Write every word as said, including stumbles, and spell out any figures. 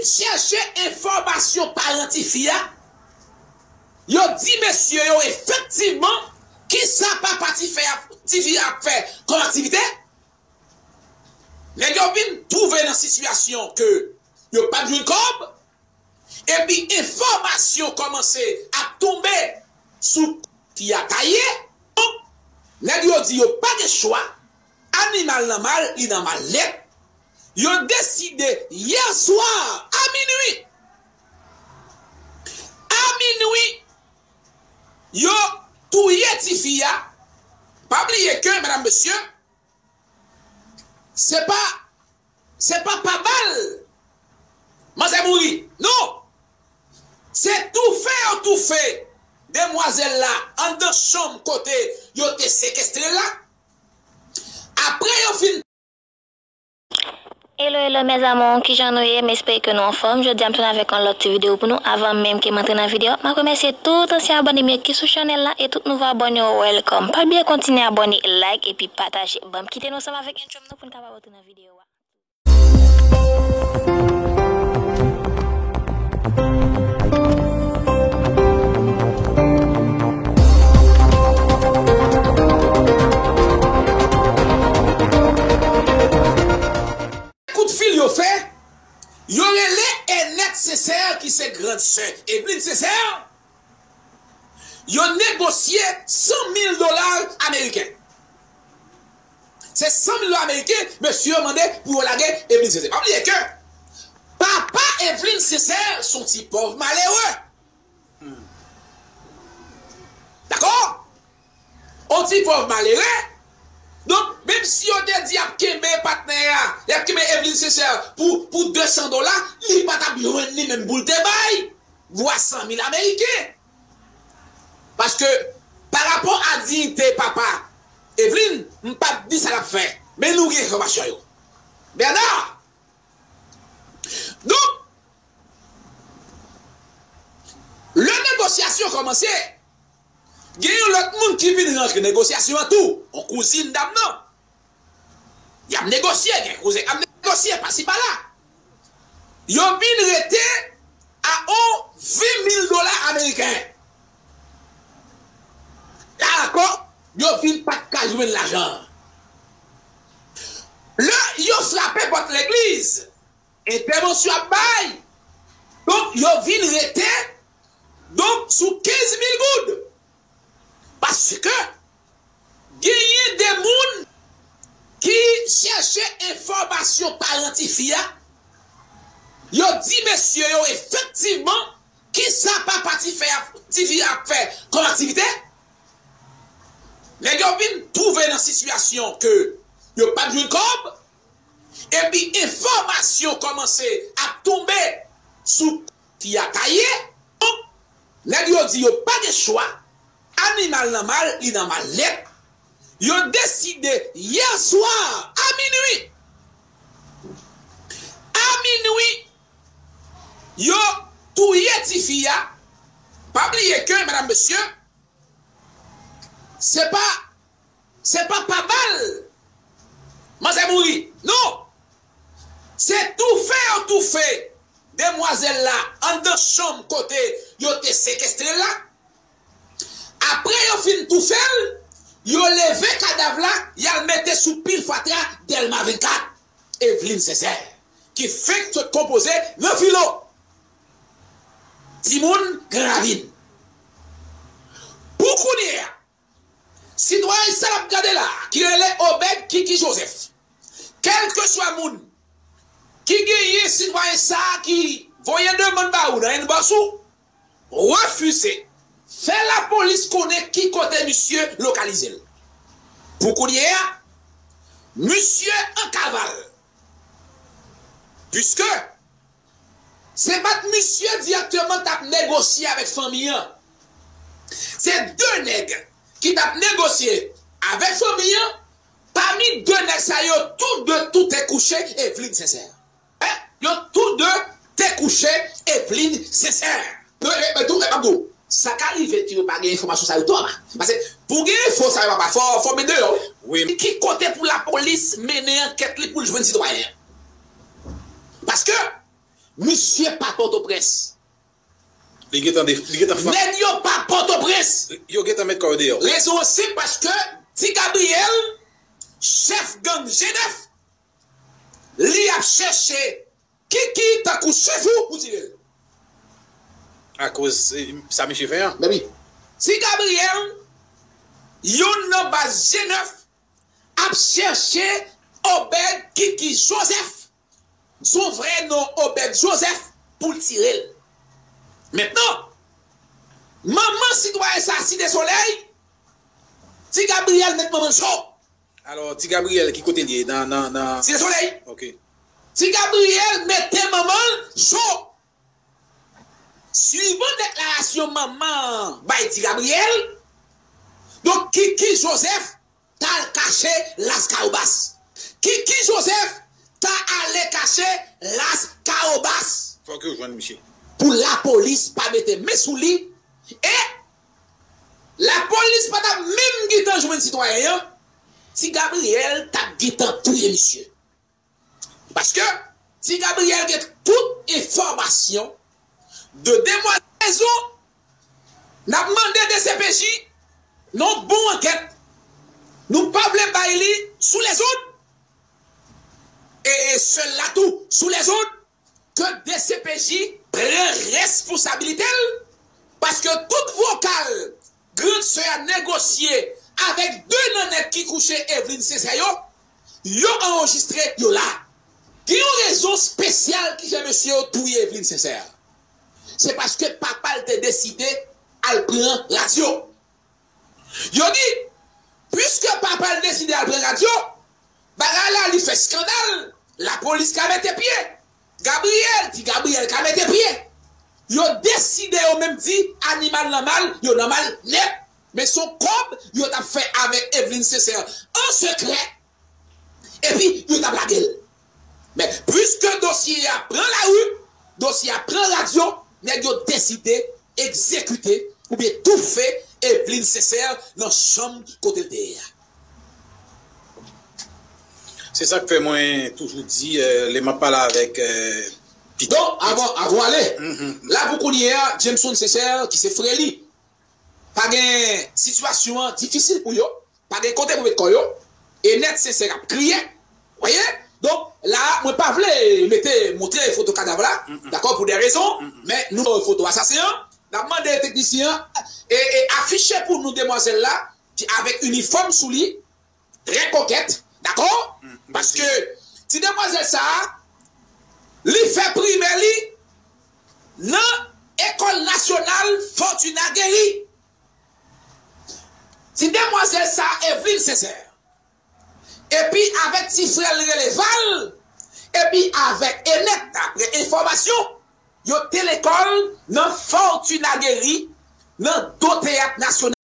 Chèche enfòmasyon paran tifi a. Yo di mesye yo efektivman kisa papa tifi a, tifi a ap fè kòm aktivite. Nèg yo vin twouve nan sitiyasyon ke yo p ap jwenn kòb, epi enfòmasyon kòmanse ap tonbe sou fi a ta ye. Donk, nèg yo di yo pa gen chwa, animal nan mal, li nan mal nèt. Yo deside yè swa a minwi, a minwi, yo touye tifi a. Pa bliye ke, medam, mesye, se pa, se pa pa bal manzè mouri. Non! Se toufe yo toufe demwazèl la anndan chanm kote yo te sekestre l la. Apre yo fin Hello, hello, mes amours, kijan nou ye? M espere ke nou anfòm. Jodi a m tounen avèk yon lòt ti videyo pou nou. Avan menm ke m antre nan videyo, m ap remèsye tout ansyen abòne m yo ki sou chanèl la e tout nouvo abòne yo, welcome. Pa bliye kontinye abòne, like epi pataje. Ban m kite nou ansanm avèk entro m nan pou n kapab antre nan videyo a. Kout fil yo fè, yo rele Enèt Sensè ki se grann sè Evelyn Sensè. Yo negosye san mil dola ameriken. Se san mil dola ameriken mesye yo mande pou yo lage Evelyn Sensè. Pa bliye ke papa Evelyn Sensè se yon ti pòv malere. Dakò? On ti pòv malere. Donk, menm si yo te di y ap kenbe patnè a, y ap kenbe Evelyn Sensè pou, pou de san dola, li pa t ap jwenn li menm pou l te bay twa san mil ameriken. Paske, pa rapò a diyite papa Evelyn, m p ap di sa l ap fè. Men nou gen enfòmasyon yo. Bernard! Donk, lè negosyasyon kòmanse, gen yon lòt moun ki vin rantre negosyasyon an tou, yon kouzin dam nan. Y ap negosye, gen kouzen k ap negosye pasi pala. Yo vin rete a yon ven mil dola ameriken. La ankò, yo vin pa t ka jwenn lajan an. Lè yo frape pòt legliz, entèvansyon ap bay. Donk, yo vin rete, donk, sou kenz mil goud. Paske genyen de moun ki chèche enfòmasyon paran tifi a. Yo di mesye yo efektivman kisa papa tifi a, tifi a ap fè kòm aktivite. Nèg yo vin twouve nan sitiyasyon ke yo p ap jwenn kòb, epi enfòmasyon kòmanse ap tonbe sou fi a ta ye. Donk, nèg yo di yo pa gen chwa, animal nan mal, li nan mal nèt. Yo deside yè swa a minwi, a minwi, yo touye tifi a. Pa bliye ke, medam, mesye, se pa, se pa pa bal manzè mouri. Non! Se toufe yo toufe demwazèl la anndan chanm kote yo te sekestre l la. Apre yo fin toufe l, yo leve kadav la, y al mete sou pil fatra Dèlma vennkat, Evelyn Sensè, ki fenk sot konpoze nan filo. Timoun Gran Ravin. Pou kounye a, sitwayen sa l ap gade la, ki rele Obed Kiki Joseph, kèlkeswa moun ki genyen sitwayen sa a ki voye demann ba ou nan inbox ou, refize, fè lapolis konnen ki kote misye lokalize l. Pou kounye a, misye an kaval. Piske se pa t misye dirèkteman t ap negosye avèk fanmi an. Se de nèg ki t ap negosye avèk fanmi an. Pami de nèg sa yo, tou de tou te kouche Evelyn Sensè. Hein? Yo tou de te kouche Evelyn Sensè. Yo, e, e, tou, e, m ap di w, sa ka rive ke yo pa gen enfòmasyon sa yo tou, papa. Paske pou gen enfo sa yo, papa, fò, fò met deyò, wi. Wi. Ki kote pou lapolis mennen ankèt li pou l jwenn sitwayen an? Paske Misye pa Pòtoprens. Li gentan de, li gentan fè. Nèg yo pa Pòtoprens. Yo gentan met kò yo deyò. Rezon an senp, paske Ti Gabriyèl, chèf gang G nèf, li ap chèche Kiki tankou chifou pou tire l. Akoz eh, sa misye fè an. Baby, Ti Gabriyèl, youn nan baz G nèf, ap chèche Obed Kiki Joseph, son vrè non Obed Joseph, pou l tire l. Mentnan, manman sitwayen sa, Site Solèy, Ti Gabriyèl met manman l cho. Alò, Ti Gabriyèl, ki kote l ye? Nan, nan, nan. Site Solèy. Ok. Ti Gabriyèl mete manman l cho. Swivan deklarasyon manman an bay Ti Gabriyèl, donk Kiki Joseph t al kache Las Kawobas. Kiki Joseph ta ale kache Las Kawobas. Fòk yo jwenn misye. Pou lapolis pa mete men sou li. E lapolis pa t ap menm gentan jwenn sitwayen an, Ti Gabriyèl t ap gentan touye misye. Paske Ti Gabriyèl gen tout enfòmasyon de demwazèl. Rezon n ap mande DCPJ nan bon ankèt. Nou pa vle bay li sou lezòd. E, e sèl la tou, sou lezòd, ke DCPJ pran responsabilite l, paske tout vokal grann sè a negosye avèk de nan nèg ki kouche Evelyne Sincère yo, yo anrejistre, yo la. Gen yon rezon espesyal ki fè mesye yo touye Evelyne Sincère. Se paske papa l te deside al pran radyo. Yo di, piske papa l deside al pran radyo, bagay la li fè eskandal, lapolis ka mete pye. Gabriyèl, Ti Gabriyèl ka mete pye. Yo deside yo menm di animal nan mal, yo nan mal nèt. Men se yon kòb yo t ap fè avèk Evelyne Sincère an sekrè. Epi yo t ap lage l. Men piske dosye a pran lari, dosye a pran radyo, nèg yo deside egzekite oubyen toufe Evelyne Sincère nan chanm kote l te ye a. Se sa k fè mwen toujou di, eh, lè m ap pale avèk eh, pitit. Donk, avan, avan ale, la pou kounye a, Jameson Sincère, ki se frè li, pa gen, sitiyasyon an difisil pou yo, pa gen kote pou met kò yo, Enèt Sincère ap kriye, wè. Donk, la, mwen pa vle mete, montre foto kadav la, dakò, pou de rezon, men nou foto asasen an, n ap mande teknisyen an, e, e afiche pou nou demwazèl la, ki avèk inifòm sou li, trè kokèt, dakò? Paske ti demwazèl sa a, li fè primè li nan Ekòl Nasyonal Fortuna Guéry. Ti demwazèl sa a, Evelyne Sincère. Epi avèk ti frè l rele Val, epi avèk Enèt, daprè enfòmasyon, yo te lekòl nan Fortuna Guéry, nan do Teyat Nasyonal.